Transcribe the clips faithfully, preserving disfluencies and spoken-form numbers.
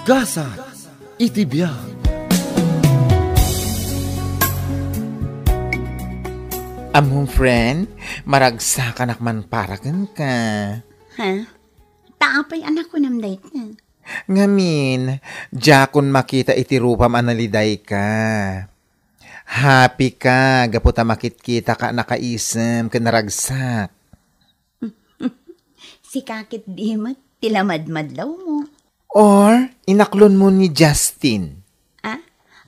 Gasat iti biag. Ammom, friend, maragsakanak man para kenka. Ha? Ta apay a nakunam dayta? Ngamin, diakon makita iti rupam a nalidayka. Happy ka gapu ta makitkitaka a nakaisem ken naragsak. Sika ketdi met ti lamadmadlawmo. Or inaklonmo ni Justin? Ah?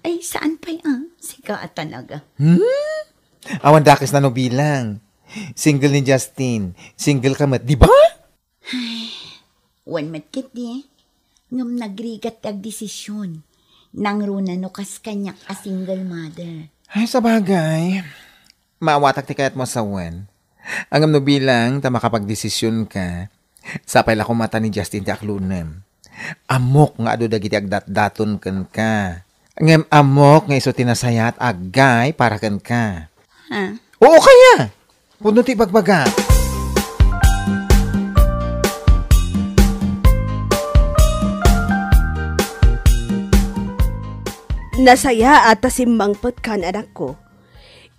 Ay, saan pay a? Sika a talaga. Hmm? Awan dakes na no bilang. Single ni Justin, single ka met, di ba? Ay, wen met ketdi. Ngem nagrigat ti agdesisyon. Nangruna no kas kaniak a single mother. Ay, sabagay. Maawatak ti kayatmo a sawen. Ngem no bilang ta makapagdesisyon ka, sapay la koma ta ni Justin ti aklonem. Ammok nga adu dagiti agdatdaton kenka. Ngem ammok nga isu ti nasayaat a agay para kenka. Ha? Oo kaya! Pudno ti ibagbaga. Nasayaat ta simmangpetka, anakko.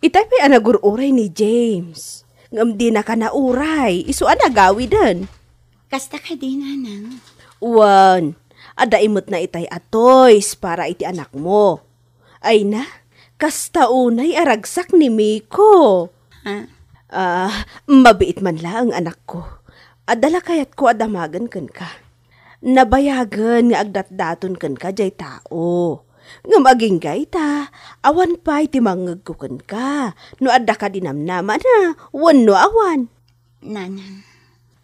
Itay pay a nagur-uray ni James. Ngem dinaka nauray, isu a nagawiden. Kasta kadi, nanang? Wen, adda imetna itay a toys para iti anakmo. Ay na, kasta unay a ragsak ni Miko. Ha? Ah, mabiit man laeng, anakko. Adda la kayatko a damagen kenka. Nabayagen nga agdatdaton kenka jay tao. Ngem agingga ita, awan pay ti mangngegko kenka, no adda kadi namnamana, wenno awan. Nanang.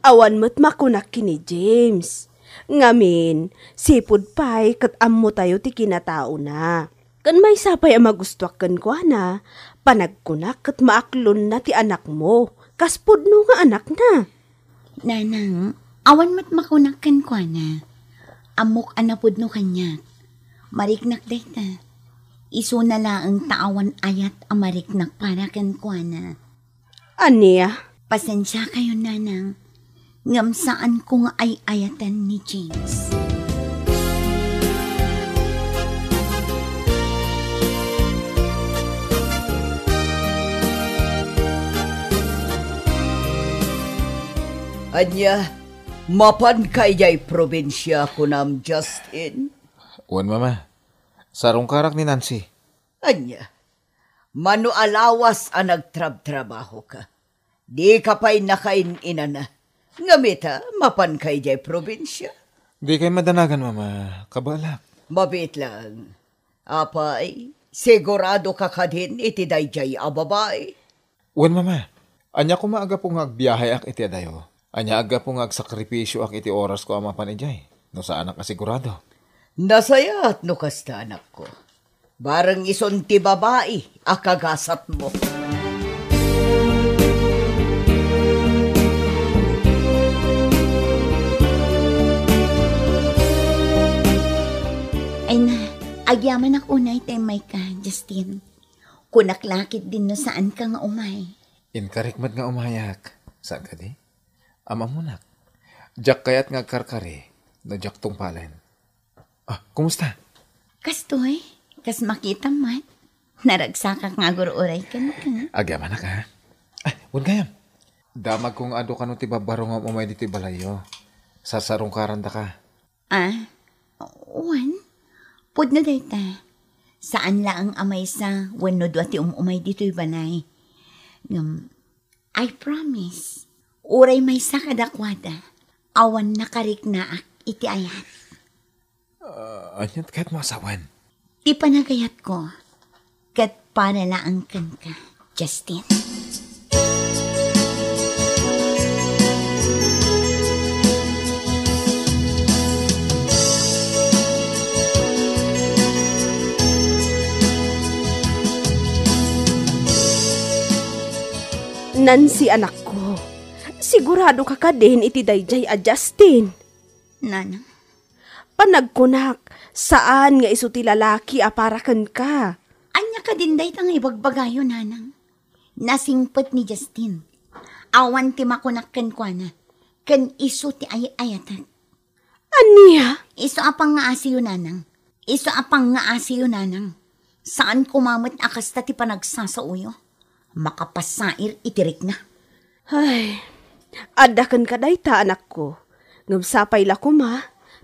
Awan met makunak ken ni James. Ngamin, sipud pay ket ammotayo ti kinataona. Ken maysa pay a magustuak kenkuana, panagkunak ket maaklonna ti anakmo, kas pudno nga anakna. Nanang, awan met makunak kenkuana. Ammok a napudno kaniak. Mariknak dayta. Isuna laeng ta awan ayat a mariknak para kenkuana. Ania? Pasensiakayon, nanang. Ngem saanko nga ay-ayaten ni James. Ania, mapanka idiay probinsia, kunam, Justin? Wen, Mama. Sarungkarak ni Nancy. Ania, mano a lawas a nagtrabtrabahoka? Dika pay nakain-inana. Ngem ita, mapanka idiay probinsia? Dikay madanagan, Mama. Kabaelak. Mabiit laeng. Apay, siguradoka kadin iti daydiay a babai? Wen, Mama. Ania koma a gapu nga agbiaheak iti adayo? Ania a gapu nga agsakripisioak iti orasko a mapan idiay, no saanak a sigurado? Nasayaat no kasta, anakko. Bareng isun ti babai a kagasatmo. Ay na, agyamanak unay ta immayka, Justin. Kunak la ketdin no saanka nga umay. Inkarik met nga umayak. Saan kadi? Am-ammonak. Diak kayat nga agkarkari no diak tungpalen. Ah, kumusta? Kastoy, kas makitam met. Naragsakak nga agur-uray kenka. Agyamanak, ha? Ah, wen gayam. Damagko nga adu kano ti babbarongom umay ditoy balayyo. Sarsarungkarandaka. Ah, wen. Pudno dayta. Saan laeng a maysa wenno dua ti um-umay ditoy balay. Ngem, I promise, uray maysa kadakuada, awan nakariknaak iti ayat. Ah, aniat kayatmo a sawen? Ti panagayatko, ket para laeng kenka, Justin. Nancy, anakko, siguradoka kadin iti daydiay a Justin? Nanang. Panagkunak, saan nga isu ti lalaki a para kenka. Ania kadin dayta nga ibagbagayo, nanang? Nasingpet ni Justin. Awan ti makunak kenkuana, ken isu ti ay-ayatek. Ania? Isu a pangngaasiyo, nanang. Isu a pangngaasiyo, nanang. Saan koma met a kasta ti panagsasaoyo. Makapasair iti rikna. Ay, adda kenka dayta, anakko. Ngem sapay la koma,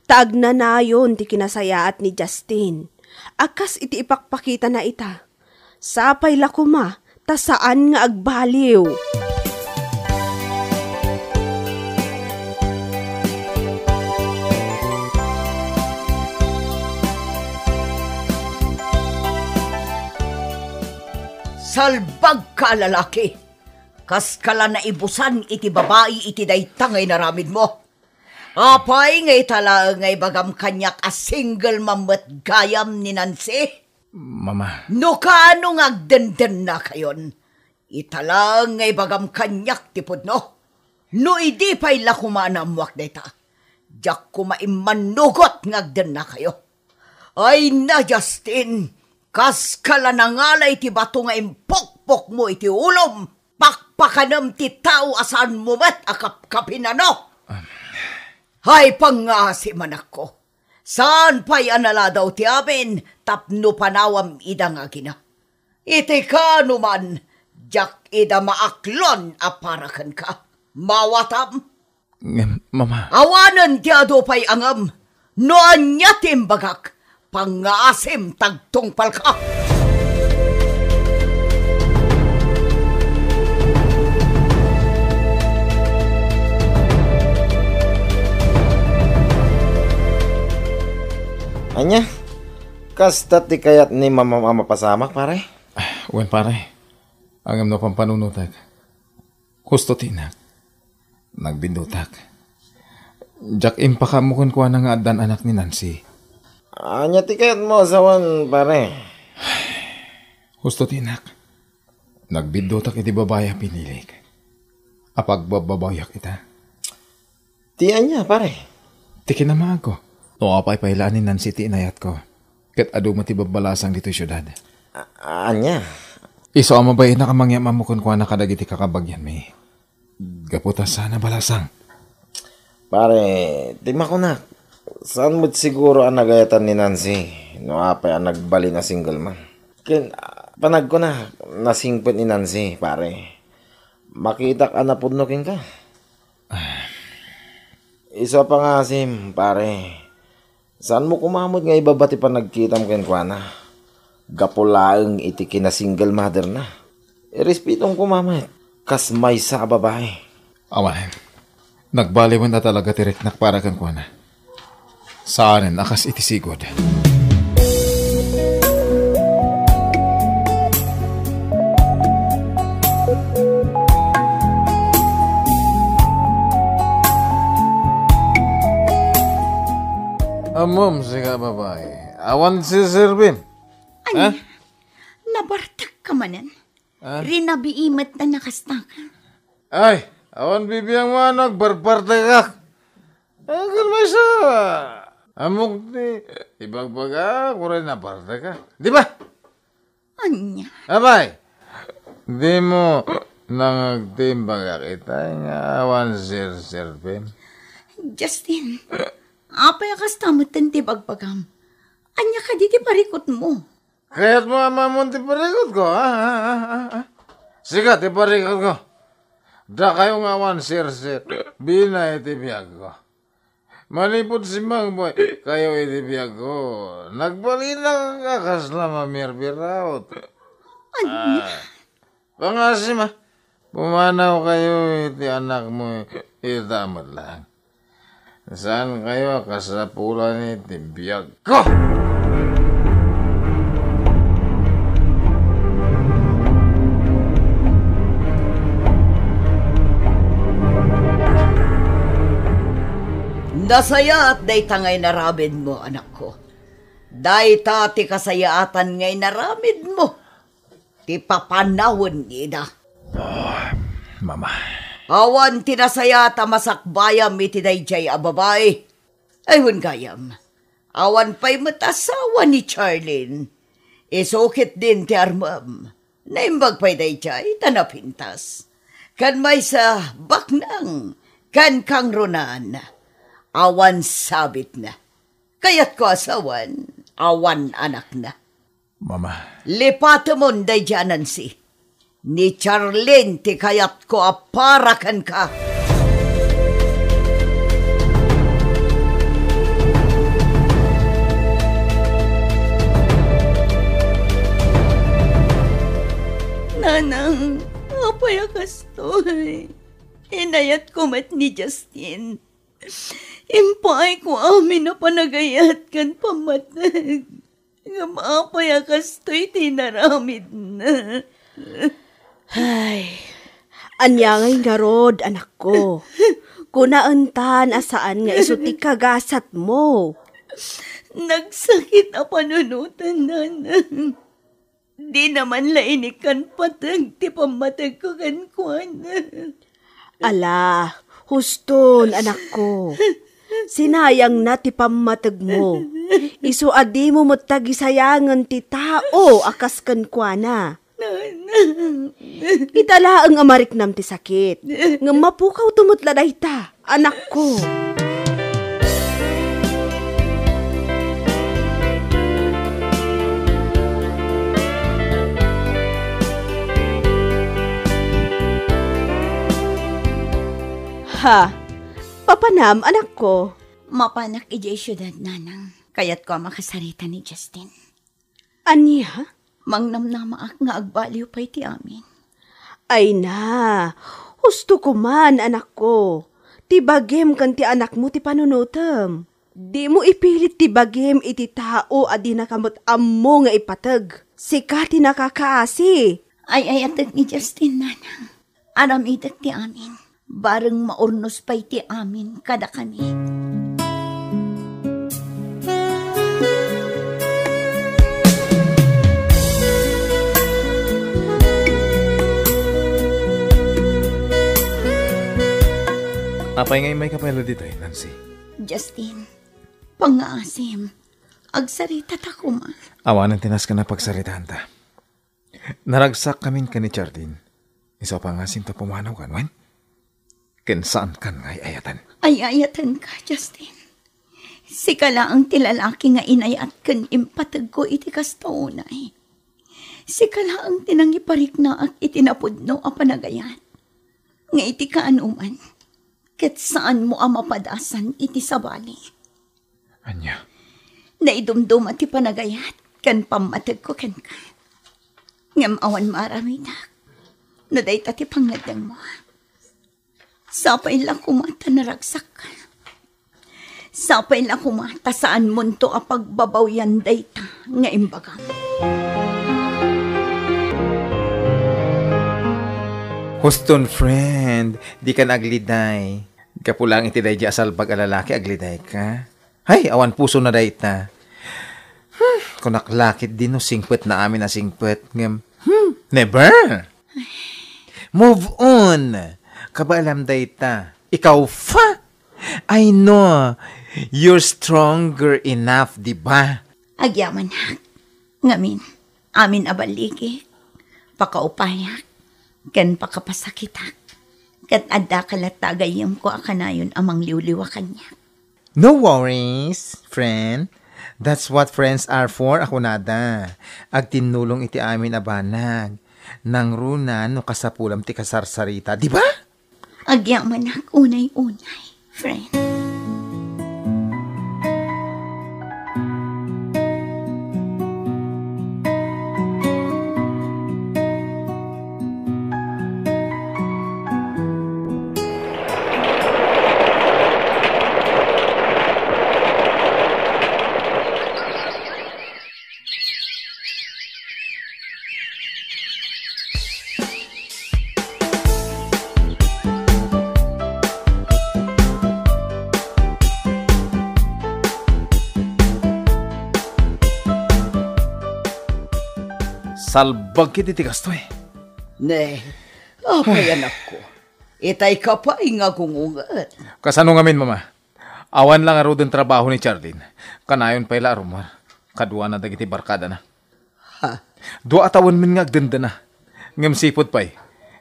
ta agnanayon ti kinasayaat ni Justin. A kas iti ipakpakitana ita. Sapay la koma, ta saan nga agbaliw. Salbagka a lalaki! Kaska la naibusan iti babai iti dayta nga inaramidmo. Apay nga ita laeng nga ibagam kaniak a single man met gayam ni Nancy? Mama. No kaano nga agdendennakayon, ita laeng nga ibagam kaniak ti pudno. No idi pay la koma a naammoak dayta, diak koma immannugot nga agdennakayo. Ay na, Justin, kaska la nangalay ti bato nga impukpokmo iti ulom, pakpakanem ti tao a saanmo met a kapkapinano. Ay, pangngaasim, anakko. Saan pay a naladaw ti amin tapno panawam ida nga agina. Iti kaano man, diak ida maaklon a para kenka. Mawatam? Ngem, Mama. Awanen ti adu pay a ngem. No ania ti imbagak, pangngaasim ta agtungpalka. Ania? Kasta ti kayat ni Mamam a mapasamak, pare? Wen, pare. Ngem no pampanunotek, husto ti inak. Nagbiddutak. Diak impakaammo kenkuana nga addan anak ni Nancy. Ania ti kayatmo a sawen, pare? Husto ti inak. Nagbiddutak iti babai a pinilik. Apagbabbabayak ita. Ti ania, pare? Ti kinamaagko. No apay pay la ni Nancy ti inayatko. Ket adu met ti babbalasang ditoy siudad. A-, ania? Isu a mabainnak a mangyam-ammo kenkuana kadagiti kakabagianmi. Gapu ta saan a balasang. Pare, ti makunak, saan met siguro a nagayatan ni Nancy no apay a nagbalin a single man. Ken, ah, panagkunak, nasingpet ni Nancy, pare. Makitak a napudno kenka. Isu a pangngaasim, pare. Saanmo koma met nga ibaba ti panagkitam kenkuana. Gapu laeng iti kina-single mother-na. Irespetom koma met kas maysa a babai. Awanen. Nagbaliwen a talaga ti riknak para kenkuana. Saanen a kas iti sigud. Ammom, sika babai. Awan serserbim. Ania? Ha? Nabartekka manen? Ha? Rinabii met ta nakastaka. Ay, awan bibiangmo a nagbarbartekak. Ay, kalma sa. Ammok ti ibagbagak, uray nabartekak. Di ba? Ania? Abay, dimo nangagtimbagak itay nga awan serserbim. Justin, apay a kasta metten ti bagbagam? Ania kadi ti parikutmo? Kayatmo a maammoan ti parikutko, ha? Ha? Ha? Ha? Sika ti parikutko. Dakayo nga awan serserbina iti biagko. Manipud simmangpet kayo iti biagko, nagbalinak a kasla mamirbiraot. Ania? Ah, pangasima, pumanaw kayo iti anakmo ita met lang. Saan kayo a kasapulan iti biagko? Nasayaat dayta nga inaramidmo, anakko. Dayta ti kasayaatan nga inaramidmo. Ti papanawen ida. Oh, Mama. Awan ti nasayaat a masakbayam iti daydiay a babai. Ay, wen gayam. Awan pay met asawa ni Charlene. Isu ketdin ti armem. Naimbag pay daydiay ta napintas. Ken maysa, baknang, ken kangrunaan. awan sabitna. Kayatko a sawen, awan anakna. Mama. Lipatemon daydiay a Nancy. Ni Charlene ti kayatko a para kenka. Nanang, apay a kastoy? Inayatko met ni Justin. Impaayko amin a panagayat ken pammateg. Ngem apay a kastoy ti inaramidna? Ay, ania ngay ngarud, anakko? Kunaentan a saan nga isu ti kagasatmo. Nagsakit a panunotan, nanang. Dina man la inikkan pateg ti pammategko kenkuana. Ala, huston, anakko. Sinayangna ti pammategmo. Isu a dimo met tagisayangen ti tao a kas kenkuana. Nanang. Ita laeng a mariknam ti sakit. Ngem mapukawto met la dayta. Anakko. Ha? Papanam, anakko? Mapanak idiay siudad, nanang. Kayatko a makasarita ni Justin. Ania? Mangnamnamaak nga agbaliw pay ti amin. Ay na, husto koman, anakko. Ti bagim ken ti anakmo ti panunotem. Dimo ipilit ti bagim iti tao a dinaka met ammo nga ipateg. Sika ti nakakaasi. Ay-ayatek ni Justin, nanang. Aramidek ti amin. Bareng maurnos pay ti amin kadakami. Apay nga immayka pay la ditoy, Nancy? Justin, pangngaasim, agsaritata koma. Awanen ti nasken a pagsaritaanta. Naragsak kamin ken ni Jardine. Isu a pangasim ta pumanaw kan, wen? Ken saan kan nga ay-ayaten. Ay-ayatenka, Justin. Sika laeng ti lalaki nga inayat ken impategko iti kasta unay. Sika laeng ti nangipariknaak iti napudno a panagayat. Nga iti kaanoman, ket saanmo a mapadasan iti sabali. Ania? Naidumduma ti panagayat ken pammategko kenka. Ngem awan maaramidak no dayta ti pangngeddengmo. Sapay la koma ta naragsak. Sapay la koma ta saanmonto a pagbabawian dayta nga imbagam. Huston, friend, dikan agliday. Gapu laeng iti daydiay a salbag a lalaki, aglidayka. Hay, awan pusona dayta. Hmm, kunak la ketdi no singpetna amin a singpet, ngem, hmm, never! Move on! Kabaelam dayta. Ikaw, fa! I know you're stronger enough, di ba? Agyamanak. Ngamin, amin a baligi, pakaupayak, ken pakapasakitak. Ket addaka latta a gayyemko a kanayon a mangliwliwa kaniak. No worries, friend. That's what friends are for, a kunada. Agtinnulong iti amin a banag. Nangruna no kasapulam ti kasarsarita, di ba? Agyamanak unay-unay, friend. Salbag ket iti kastoy. Ne, apay, anakko? Itay ka pay nga agungunget. Kasano ngamin, Mama? Awan la ngaruden trabaho ni Charlene. Kanayon pay la a rummuar kaduana dagiti barkadana. Ha? Dua a tawen men nga agdendena. Ngem sipud pay,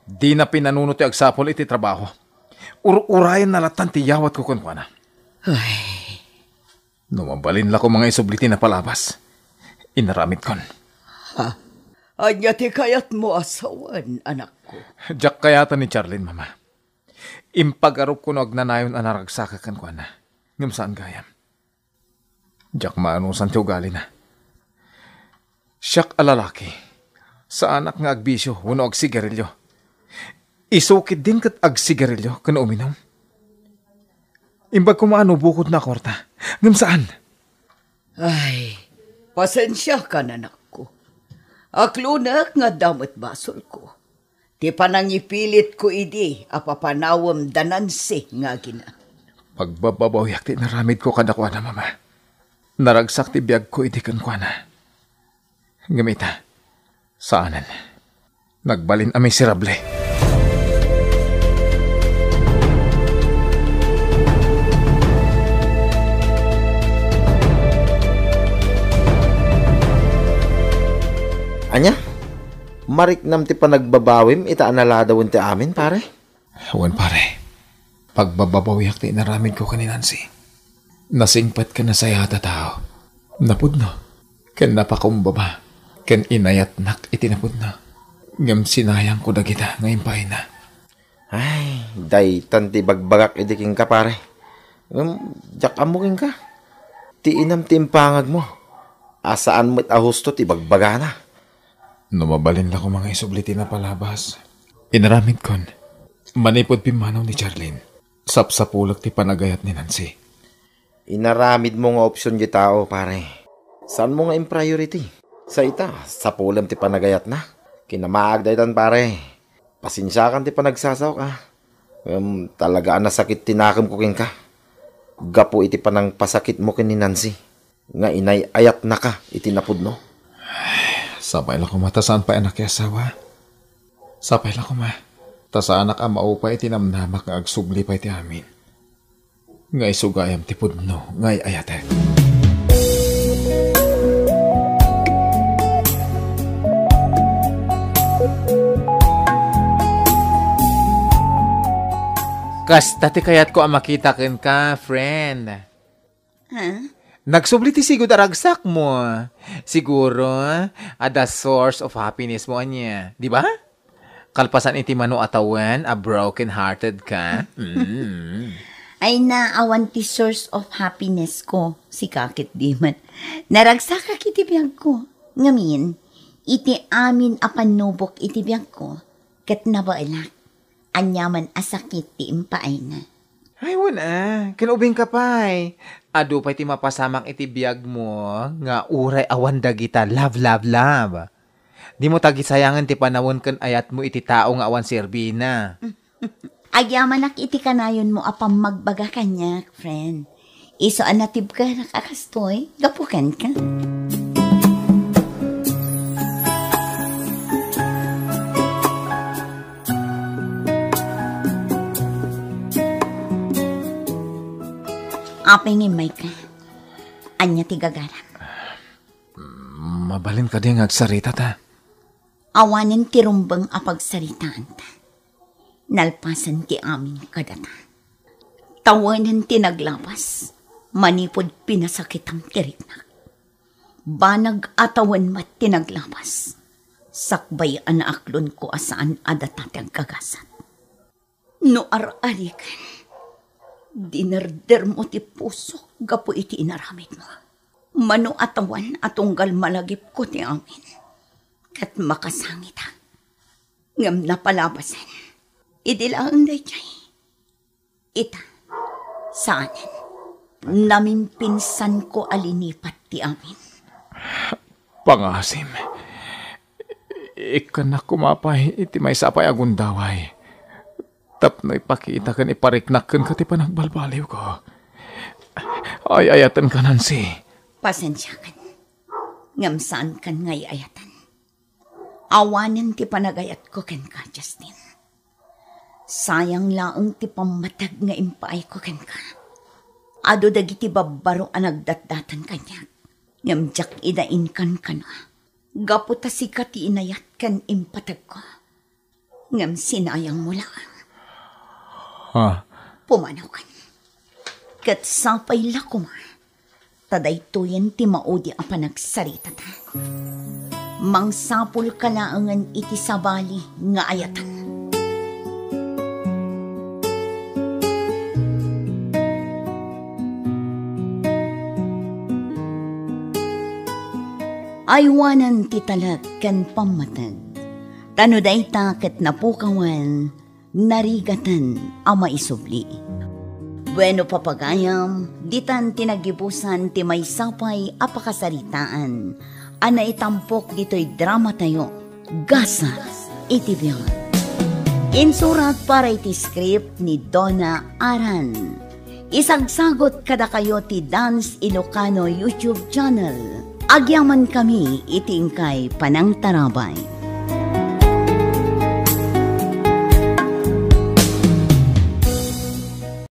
dina pinanunot ti agsapul iti trabaho. Ur-urayenna lattan ti yawatko kenkuana. Ay. No mabalin la koma nga isubli ti napalabas, inaramidkon. Ha? Ania ti kayatmo a sawen, anakko? Diak kayatan ni Charlene, Mama. Impagarupko no agnanayon a naragsakak kenkuana. Ngem saan gayam. Diak maanusan ti ugalina. Siak a lalaki, saanak nga agbisio wenno agsigarilio. Isu ketdin ket agsigarilio ken uminum. Imbag koma a no bukodna a kuarta, ngem saan. Ay, pasensiakan, anakko. Aklonek nga adda met basolko. Ti panangipilitko idi a papanawem da Nancy nga agina. Pagbababawiak ti inaramidko kadakuada, Mama. Naragsak ti biagko idi kenkuana. Ngem ita, saanen. Nagbalin a miserable. Ania? Mariknam ti panagbabawim ita a naladawen ti amin, pare? Wen, pare. Pagbababawiak ti inaramidko ken ni Nancy. Nasingpet ken nasayaat a tao. Napudno. Ken napakumbaba. Ken inayatnak iti napudno. Ngem sinayangko dagita nga impaayna. Ay, daytan ti ibagbagak idi kenka, pare. Ngem, diak ammo kenka. Ti inam ti impangagmo. A saan met a husto ti ibagbagana. No mabalin la koma nga isubli ti napalabas, inaramidkon. Manipud pimmanaw ni Charlene, sapsapulek ti panagayat ni Nancy. Inaramidmo nga opsion ti tao, pare. Saanmo nga impriority. Sa ita, sapulem ti panagayatna. Kinamaag daytan, pare. Pasensiakan ti panagsasaok, a. Ngem talaga a nasakit ti nakemko kenka. Gapu iti panangpasakitmo ken ni Nancy, nga inay-ayatnaka iti napudno. Sapay la koma ta saan pay a nakiasawa. Sapay la koma ta saanak a maupay iti namnamak nga agsubli pay ti amin. Nga isu gayam ti pudno nga ay-ayatek. Kasta ti kayatko a makita kenka, friend. Ha? Nagsubli ti sigud a ragsakmo. Siguro, adda source of happiness mo ania, di ba? Kalpasan iti mano a tawen a broken-hearted ka. Mm. Ay, naawan ti source of happiness ko, sika ket di met. Naragsakak iti biagko. Ngamin, iti amin a pannubok iti biagko, ket nabaelak. Aniaman a sakit ti impaayna. Ay, wen a, ken ubingka pay. Adu pay ti mapasamak iti biagmo nga uray awan dagita love, love, love. Dimo tagisayangen ti panawen ken ayatmo iti tao nga awan serbina. Agyamanak iti kanayonmo a pammagbaga kaniak, friend. Isu a natibkenak a kastoy, gapu kenka. Apay nga immayka? Ania ti gagaram? Mabalin kadi nga agsarita ta? Awanen ti rumbeng a pagsaritaanta. Nalpasen ti amin kadata. Tawenen ti naglabas, manipud pinasakitam ti riknak. Banag a tawen met ti naglabas, sakbay a naaklonko a saan a data ti agkagasat. No ar-ariken, dinerdermo ti pusok gapu iti inaramidmo. Mano a tawen a tunggal malagipko ti amin, ket makasangitak. Ngem napalabasen, idi laeng daydiay. Ita, saanen. Namimpinsanko a linipat ti amin. Pangasim, ikkannak koma pay iti maysa pay a gundaway tapno ipakita ken ipariknak kenka ti panagbalbaliwko. Ay-ayatenka, Nancy. Pasensiakan. Ngem saankan nga ay-ayaten. Awanen ti panagayatko kenka, Justin. Sayang laeng ti pammateg nga impaayko kenka. Adu dagiti babbaro a nagdatdatan kaniak, ngem diak ida inkankana. Gapu ta sika ti inayat ken impategko. Ngem sinayangmo laeng. Ha? Pumanawkan. ket sapay la koma ta daytoyen ti maudi a panagsaritata. Mangsapulka laengen iti sabali nga ayatan. Aywanan ti talek ken pammateg, ta no dayta ket napukawan, narigaten a maisubli. Bueno, papagayam, ditan ti nagibusan ti maysa pay a pakasaritaan a naitampok ditoy dramatayo, Gasat iti Biag. Insurat para iti script ni Donna Aran. Isagsagot kadakayo ti Dance Ilocano YouTube channel. Agyamankami iti inkay panangtarabay.